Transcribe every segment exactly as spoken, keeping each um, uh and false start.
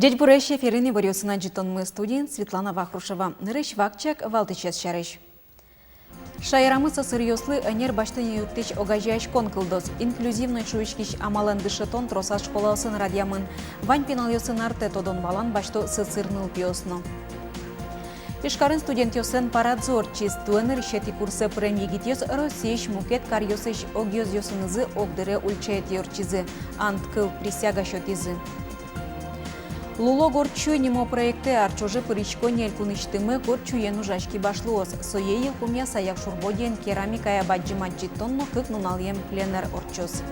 Ӟечбуресь! Эфирын иворъёсын ӝытонмы, студиын Светлана Вахрушева. Нырысь вакчияк валтӥсез сярысь. Шаерамы сӧсыръёслы ӧнер басьтон юрттӥсь огазеяськон кылдоз. Инклюзивной шуиськись амалэн дышетон тросаз школаосын радъямын. Вань пиналъёсын артэ тодон-валан басьто сӧсыр нылпиос но. Ижкарын студентъёслэн парадзы ортчиз. Туэ нырысетӥ курсэ пырем егитъёс Россиысь мукет каръёсысь огъёзъёсынызы огдыре ульчаетӥ ортчизы, ант кыл, присяга сётӥзы. «Луло горд сюй» нимо проектэ ар ӵоже пырисько ни элькунысьтымы горд сюен ужась кибашлыос. Сое йылпумъяса, Якшур-Бӧдьяын керамикая бадӟым адӟытон но кык нуналъем пленэр ортчоз.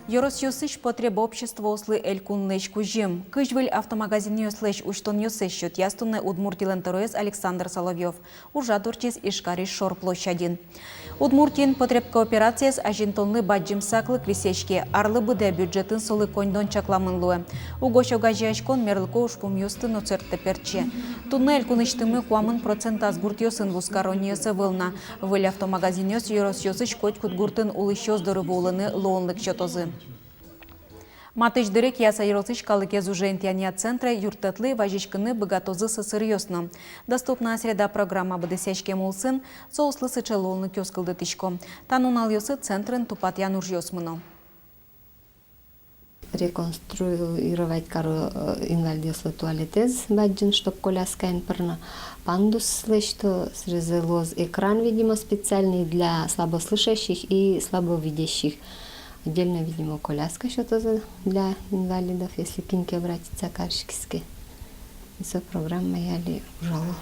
Ёросъёсысь потребобществоослы элькунлэсь кузьым. Кызь выль автомагазинъёслэсь усьтонъёссэс сётъяз туннэ Удмуртилэн тӧроез Александр Соловьёв. Ужрад ортчиз Ижкарысь шор площадьын. Удмуртиын потребкооперациез азинтонлы бадӟым саклык висъяське. Арлы быдэ бюджетын солы коньдон чакламын луэ. Угось огазеяськон мерлыко ужпумъёсты но сэрттэ-пертче. Туннэ элькунысьтымы куамын процентаз гуртъёсын вузкаронниос ӧвӧл на. Выль автомагазинъёс ёросъёсысь котькуд гуртын улӥсьёс доры вуылыны луонлык сётозы. Матысь дыре Кияса ёросысь калыкез уже интыянъя центре юрттэтлы вазиськыны быгатозы сӧсыръёс но. «Доступная среда» программа быдэсъяськем улсын соослы сыӵе луонлыкъёс кылдытӥсько. Та нуналъёсы центрын тупатъян ужъёс мыно. Реконструировать каро, э, инвалидъёслы туалетэз бадӟым, чтоб коляскаен пырыны. Пандус лэсьто, сразу луоз экран, видимо, специальный для слабослышащих и слабовидящих. Отдельно, видимо, коляска сётозы для инвалидов, если кин ке обратиться кариськиз ке. И со программая али ужало.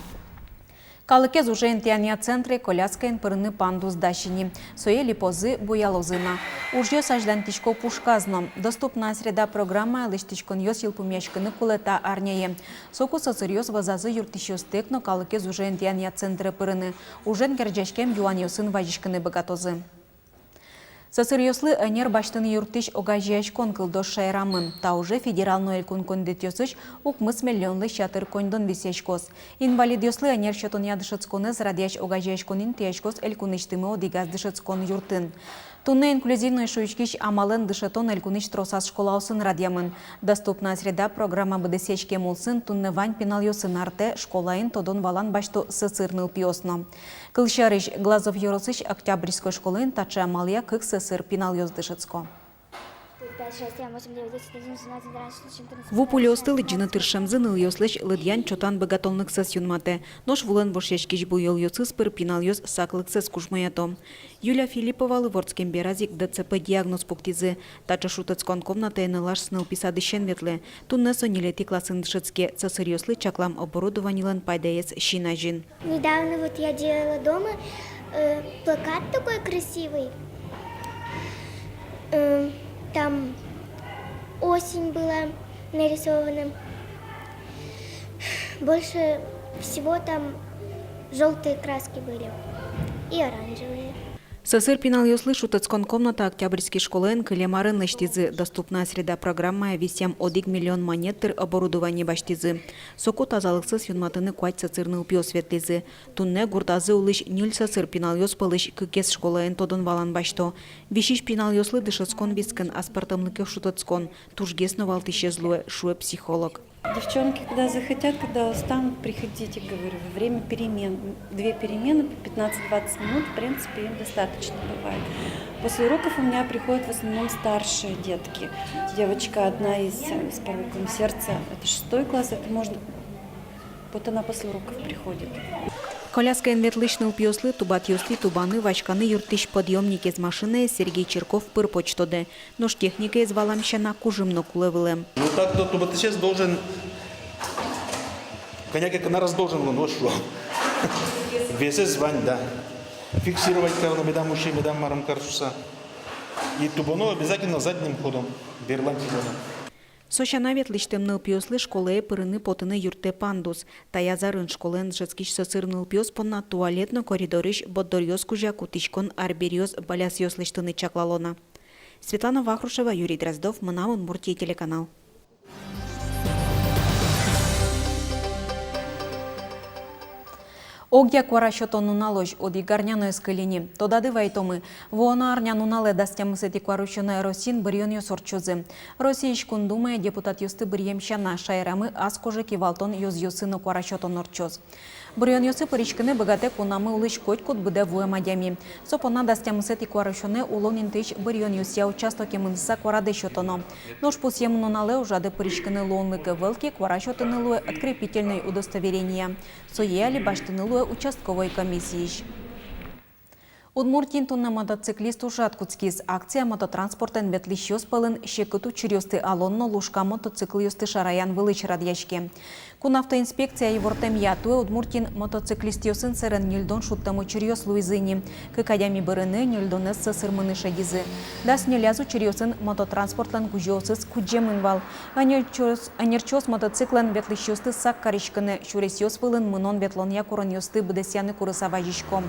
Калыкез уже интыянъя центре коляскаен пырыны пандус дась ини. Сое липозы, буялозы на. Ужъёс азьланьтӥсько пушказ но. «Доступная среда» программая лэсьтӥськонъёс йылпумъяськыны кулэ та арняе. Соку сӧсыръёс вӧзазы юрттӥсьёстэк но калыкез уже интыянъя центре пырыны. Ужен герӟаськем юанъёсын вазиськыны быгатозы. Сӧсыръёслы ӧнер басьтыны юрттӥсь огазеяськон кылдоз шаерамы. Та уже федерал но элькун коньдэтъёсысь укмыс миллионлэсь ятыр коньдон висъяськоз. Инвалидъёслы ӧнер сётонъя дышетсконэз радъясь огазеяськон интыяськоз элькунысьтымы одӥгаз дышетскон юртын. Туннэ инклюзивной шуиськись амалэн дышетон элькунысь тросаз школаосын радъямын. «Доступная среда» программа быдэсъяськем улсын туннэ вань пиналъёсын артэ школаын тодон-валан басьто сӧсыр нылпиос но. Кылсярысь, Глазов ёросысь Октябрьской школаын таӵе амалъя кык сӧсыр пиналъёс дышетско. Ву пульыосты лыдӟыны тыршемзы нылъёслэсь лыдъян-чотан быгатонлыксэс юнматэ. Нош вулэн вошъяськись буёлъёсыз пыр пиналъёс саклыксэс кужмоято. Юлия Филипповалы вордскем бераз ик ДЦП диагноз пуктӥзы. Таӵе шутэтскон комнатае нылаш нылпи садысен ветлэ. Туннэ со ньылетӥ классын дышетске. Сӧсыръёслы чаклам оборудованилэн пайдаез син азьын. Недавно вот я делала дома, э, плакат такой красивый. Э, там осень была нарисована. Больше всего там жёлтые краски были и оранжевые. Сӧсыр пиналъёслы шутэтскон комната Октябрьский школаын кылем арын лэсьтӥзы. «Доступная среда» программая висъям одӥг миллион манет тыр оборудование басьтӥзы. Соку тазалыксэс юнматыны куать сӧсыр нылпиос ветлӥзы. Туннэ гуртазы улӥсь ньыль сӧсыр пиналъёс пӧлысь кыкез школаын тодон-валан басьто. Висись пиналъёслы дышетскон вискын, аспӧртэмлыке шутэтскон тужгес но валтӥсез луэ, шуэ психолог. Девчонки, когда захотят, когда устанут, приходите, говорю, во время перемен. Две перемены по пятнадцать-двадцать минут, в принципе, им достаточно бывает. После уроков у меня приходят в основном старшие детки. Девочка одна из, э, с пороком сердца, это шестой класс, это можно, вот она после уроков приходит. Коляскаен ветлӥсь нылпиослы тубатъёстӥ тубаны, васьканы юрттӥсь подъёмникез машинаез Сергей Чирков пыр-поч тодэ. Нош техникаез валам сяна кужым но кулэ вылэм. Ну, так-то тубатӥсез должен, кӧня ке кынараз должен луыны, вот что. Весэз вань, да. Фиксировать кароно, медам усе, медам марым кар шуыса. И тубоно обязательно задним ходом, берлань тубоно. Со сяна, ветлӥсьтэм нылпиослы школае пырыны-потыны юрттэ пандус. Таяз арын школаын дышетскись сӧсыр нылпиос понна туалет но коридорысь борддоръёс кузя кутӥськон арбериос, балясъёс лэсьтыны чаклало на. Светлана Вахрушева, Юрий Дроздов, «Мынам Удмуртие» телеканал. Огъя куара сётон нуналозь одӥг арня но ӧз кыльы ни. Тодады вайытомы, вуоно арнянуналэ дас тямысэтӥ куарусёнэ Россиын быръёнъёс ортчозы. Россиысь Кун Думае депутатъёсты быръем сяна, шаерамы ас кожы кивалтон ёзъёсы но куара сётон ортчоз. Быръёнъёсы пыриськыны быгатэ кунамы улӥсь котькуд быдэ вуэм адями. Со понна дас тямысэтӥ куарусёнэ улон интыысь быръёнъёсъя участокъя мыныса куарадэ сётоно. Нош пусъем нуналэ ужады пыриськыны луонлык ӧвӧл ке, куара сётыны луэ открепительной удостоверения. Сое али басьтыны луэ участковой комиссиысь. Удмуртиын туннэ мотоциклист ужрад кутскиз. Акция мототранспортэн ветлӥсьёс пӧлын секыт учыръёсты алон но лушкам мотоциклъёсты шараян вылысь радъяське. Кун автоинспекция ивортэмъя, туэ Удмуртиын мотоциклистъёсын сэрен ньыльдон шудтэм учыръёс луизы ини. Кык адями бырыны, ньыльдонэз сӧсырмыны шедизы. Дас ньылез учыръёсын мототранспортлэн кузёосыз кудӟемын вал. Ӧнерчиос, ӧнерчиос мотоциклэн ветлӥсьёсты сак кариськыны, сюресъёс вылын мынон-ветлонъя куронъёсты быдэсъяны курыса вазисько.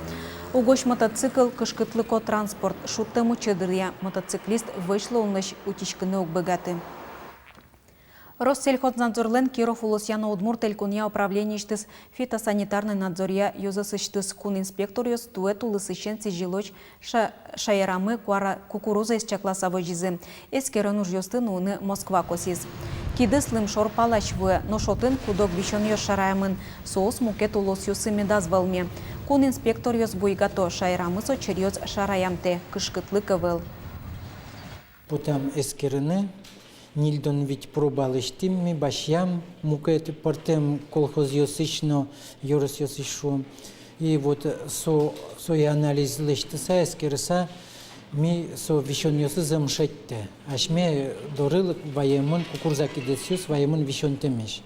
Угось мотоцикл — кышкытлыко транспорт, шудтэм учыр дыръя мотоциклист вӧсь луонлэсь утиськыны уг быгаты. Россельхознадзорлэн Киров улосъя но Удмурт Элькунъя управлениысьтыз фитосанитарной надзоръя ёзэсысьтыз кун инспекторъёс туэ тулысысен сӥзьылозь ша-, шаерамы куара-, кукурузаез чакласа возизы. Эскерон ужъёсты нуыны Москва косӥз. Кидыс лымшор палась вуэ, нош отын куд-ог висёнъёс шараямын, соос мукет улосъёсы медаз вӧлме. Кун инспекторъёс буйгато: шаерамы со черъёс шараямтэ, кышкытлык ӧвӧл. Потӥм эскерыны, ньыльдон вить проба лэсьтӥм ми, басьям мукет пӧртэм колхозъёсысь но ёросъёсысь, шуом. И вот, э, со, сое анализ лэсьтыса, эскерыса, ми со висёнъёсыз ӧм шедьтэ. Асьме доры ваемын, кукуруза кидысъёс ваемын висёнтэмесь.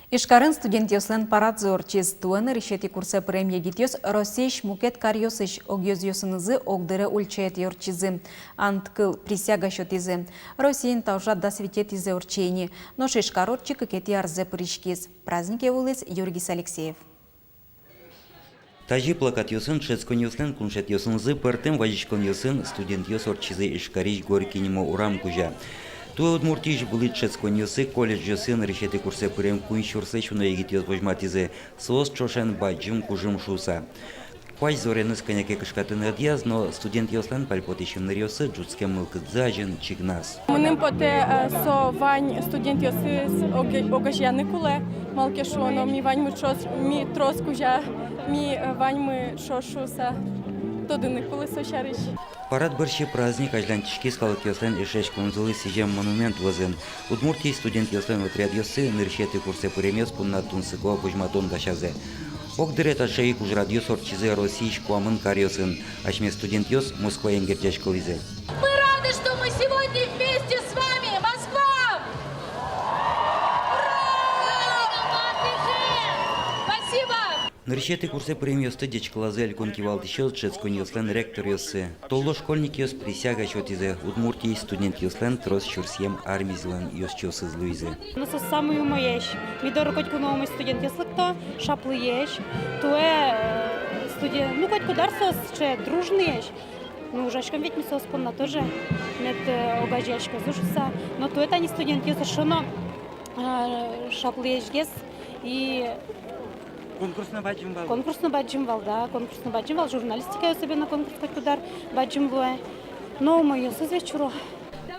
Ижкарын студентъёслэн парадзы ортчиз. Туэ нырысетӥ курсэ пырем егитъёс Россиысь мукет каръёсысь огъёзъёсынызы огдыре ульчаетӥ ортчизы. Ант кыл, присяга сётӥзы. Россиын та ужрад дас витетӥзэ ортче ини, нош Ижкар отчы кыкетӥ арзэ пыриськиз. Празднике вуылӥз Юргис Алексеев. Тазьы плакатъёсын дышетсконниослэн куншетъёсынызы, пӧртэм вазиськонъёсын студентъёс ортчизы Ижкарысь Горький нимо урам кузя. Туэ Удмуртиысь вылӥ дышетсконниосы, колледжъёсы нырысетӥ курсэ пырем куинь сюрслэсь уно егитъёс возьматӥзы. Соос ӵошен бадӟым кужым шуыса. Куазь зореныз кӧня ке кышкатыны ӧдъяз, но студентъёслэн пальпотӥсь ымныръёссы, ӝутскем мылкыдзы азьын чигназ. Мыным потэ, э, со вань студентъёсыз ог-, огазеяны кулэ, малы ке шуоно, ми ваньмы ӵош, ми трос кузя, ми, э, ваньмы ӵош шуыса тодыны кулэ со сярысь. Парад бӧрсьы праздник азьланьтӥськиз калыкъёслэн эшъяськонзылы сӥзем монумент вӧзын. Удмуртиысь студентъёслэн отрядъёссы нырысетӥ курсэ пыремъёс понна тунсыко возьматон дасязы. Огдыре таӵе ик ужрадъёс ортчизы Россиысь куамын каръёсын. Асьме студентъёс Москваен герӟаськылӥзы. Мы рады, что мы сегодня вместе с вами. Москва! Ура! Спасибо! Нырысетӥ курсэ пыремъёсты ӟечкылазы элькун кивалтӥсьёс, дышетсконниослэн ректоръёссы. Толло школьникъёс присяга сётӥзы, Удмуртиысь студентъёслэн трос сюрсъем армизылэн ёзчиосыз луизы. Ну, со самый умоесь. Ми доры котьку но умой студентъёс лыкто, шаплыесь. Туэ, э, студен-, ну, котькуд ар соос сыӵе дружныесь. Ну, ужаськом ведь ми соос понна тоже. Мед, э, огазеяськозы шуыса. Но туэ тани студентъёс эшшо но, э, шаплыесьгес и Конкурс но бадӟым вал. Конкурс но бадӟым вал, да, конкурс но бадӟым вал, журналистикая особенно конкурс котькуд ар бадӟым луэ. Но умойёсыз ведь чуро.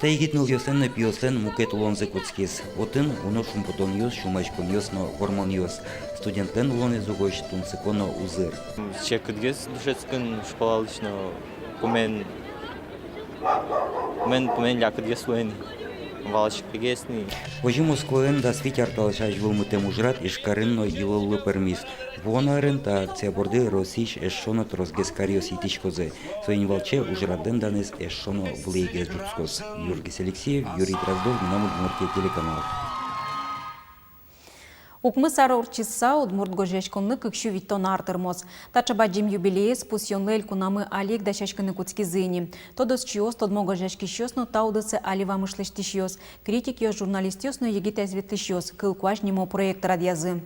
Та егит нылъёслэн но пиослэн мукет улонзы кутскиз. Отын уно шумпотонъёс, сюлмаськонъёс но вормонъёс. Студентлэн улонэз угось тунсыко но узыр. Секытгес дышетскын школалэсь но, пумен, пумен, пумен лякытгес луэ ни, валаськыгес ни. Озьы Москваын дас вить ар талэсь азьвыл мытэм ужрад Ижкарын но йылоллы пӧрмиз. Вуоно арын та акция борды Россиысь эшшо но тросгес каръёс итӥськозы. Соин валче ужрадлэн данэз эшшо но вылӥгес ӝутскоз. Юргис Алексеев, Юрий Дроздов, «Мынам Удмуртие» телеканал. Укмыс ар ортчыса, удмурт гожъяськонлы кык сю витьтон ар тырмоз. Таӵе бадӟым юбилеез пусъёнлы элькунамы али ик дасяськыны кутскизы ини. Тодосчиос, тодмо гожъяськисьёс но та удысэ али вамыш лэсьтӥсьёс, критикъёс, журналистъёс но егит ӧз ветлӥсьёс «Кыл куазь» нимо проект радъязы.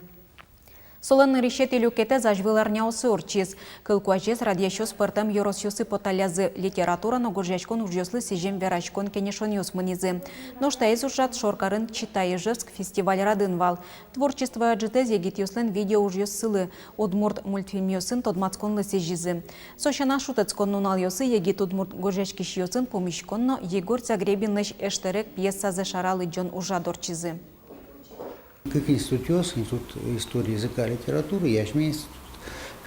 Солэн нырысетӥ люкетэз азьвыл арняосы ортчиз. Кыл куазез радъясьёс пӧртэм ёросъёсы поталлязы, литература но гожъяськон ужъёслы сӥзем вераськон-кенешонъёс мынӥзы. Нош таиз ужрад шоркарын «Читай, Ижевск» фестиваль радын вал. Творчество ӝытэз егитъёслэн видеоужъёссылы, удмурт мультфильмъёсын тодматсконлы сӥзизы. Со сяна, шутэтскон нуналъёсы егит удмурт гожъяськисьёсын пумиськон но Егор Загребинлэсь «Эштерек» пьесазэ шара лыдӟон ужрад ортчизы. Кык институтъёс: Институт истории языка и литературы, асьме Институт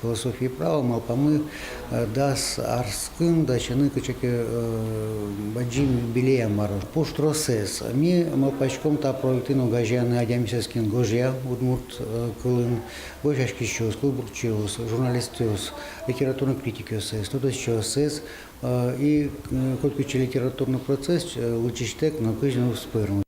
философии и права, малпамы, э, дас арскын дасяны кыӵе ке, э, бадӟым юбилея мар-а, пуштросэз. Ми малпаськом та проектын огазеяны адямиосыз, кин гожъя удмурт, э, кылын, гожъяськисьёс, кылбурчиос, журналистъёс, литературной критикъёссэс, тодосчиоссэс, э, и, э, котькыӵе литературной процесс, э, лыдӟисьтэк но кызьы но уз пӧрмы.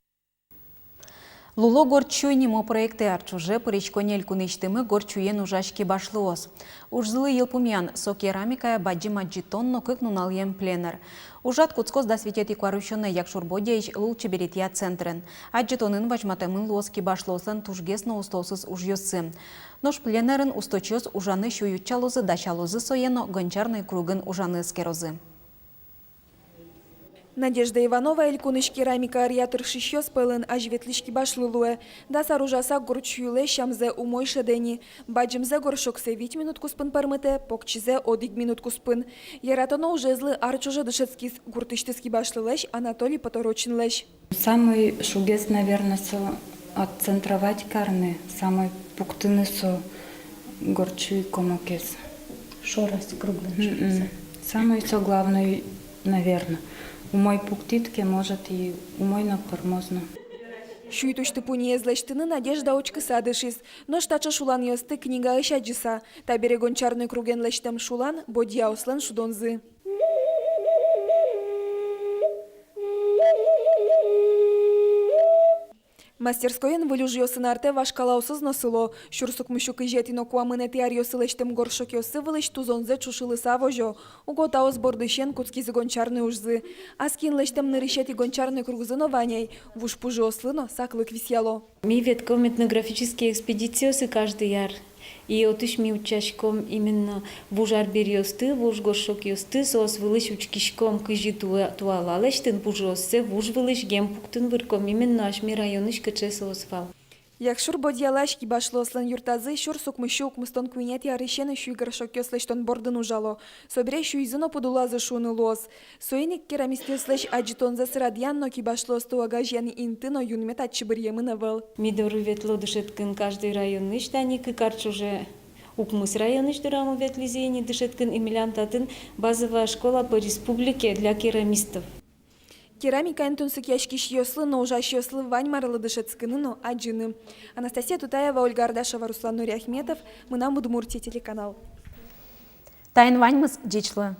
«Луло горд сюй» нимо проектэ ар ӵоже пыриськонни элькунысьтымы горд сюен ужась кибашлыос. Ужзылы йылпумъян: со керамикая бадӟым адӟытон но кык нуналъем пленэр. Ужрад кутскоз дас витетӥ куарусёнэ Якшур-Бӧдьяысь лулчеберетъя центрын. Адӟытонын возьматэмын луоз кибашлыослэн тужгес но устоосыз ужъёссы. Нош пленэрын усточиос ужаны сюй утчалозы, дасялозы сое но гончарной кругын ужаны эскерозы. Надежда Иванова элькунысь керамика ӧръя тыршисьёс пӧлын азьветлӥсь кибашлы луэ. Дас ар ужаса горд сюйлэсь сямзэ умой шӧдэ ни. Бадӟымзэ горшоксэ вить минут куспын пӧрмытэ, покчизэ одӥг минут куспын. Яратоно ужезлы ар ӵоже дышетскиз гуртысьтыз кибашлылэсь Анатолий Поторочинлэсь. Самой шугез, наверно, со отцентровать карыны, самой пуктыны со горд сюй комокез. Шораз круглым. Мгм. Самой со главной, наверно. Умой пуктӥд ке, может, и умой но пӧрмоз но. Сюй тусьты-пуньыез лэсьтыны Надежда учкыса дышиз. Нош таӵе шуланъёсты книгаысь адӟыса. Табере гончарной круген лэсьтэм шулан – бӧдьяослэн шудонзы. Мастерскойын выль ужъёсын артэ вашкалаосыз но сыло. Сюрс укмыссю кызетӥ но куамынэтӥ аръёсы лэсьтэм горшокъёссы вылысь тузонзэ ӵушылыса возё. Уго таос бордысен кутскизы гончарной ужзы. Ас киын лэсьтэм нырысетӥ гончарной кругзы но вань ай. Вуж пужыослы но саклык висъяло. Ми ветлӥськом этнографической экспедициосы каждый ар. И отысь ми утчаськом именно вуж арбериосты, вуж горшокъёсты, соос вылысь учкиськом, кызьы туа-, туала лэсьтыны, пужыоссэ вуж вылысь гем пуктыны бырком, именно асьме районысь кыӵе соос вал. Якшур-Бӧдьялась кибашлыослэн юртазы сюрс укмыссю укмыстон куинетӥ арысен сюй горшокъёс лэсьтон бордын ужало. Собере сюйзы но пудулазы шуыны луоз. Соин ик керамистъёслэсь адӟытонзэс радъян но кибашлыосты огазеян инты но юнме татчы быръемын ӧвӧл. Ми доры ветло дышетскыны каждый районысь, тани кык ар ӵоже укмыс районысь дорамы ветлӥзы ини дышетскыны, и милям татын базовая школа по республике для керамистов. Керамикаен тунсыкъяськисьёслы но ужасьёслы вань марлы дышетскыны но адӟыны. Анастасия Тутаева, Ольга Ардашева, Руслан Нуриахметов, «Мынам Удмуртие» телеканал. Таин ваньмыз, ӟеч луэ.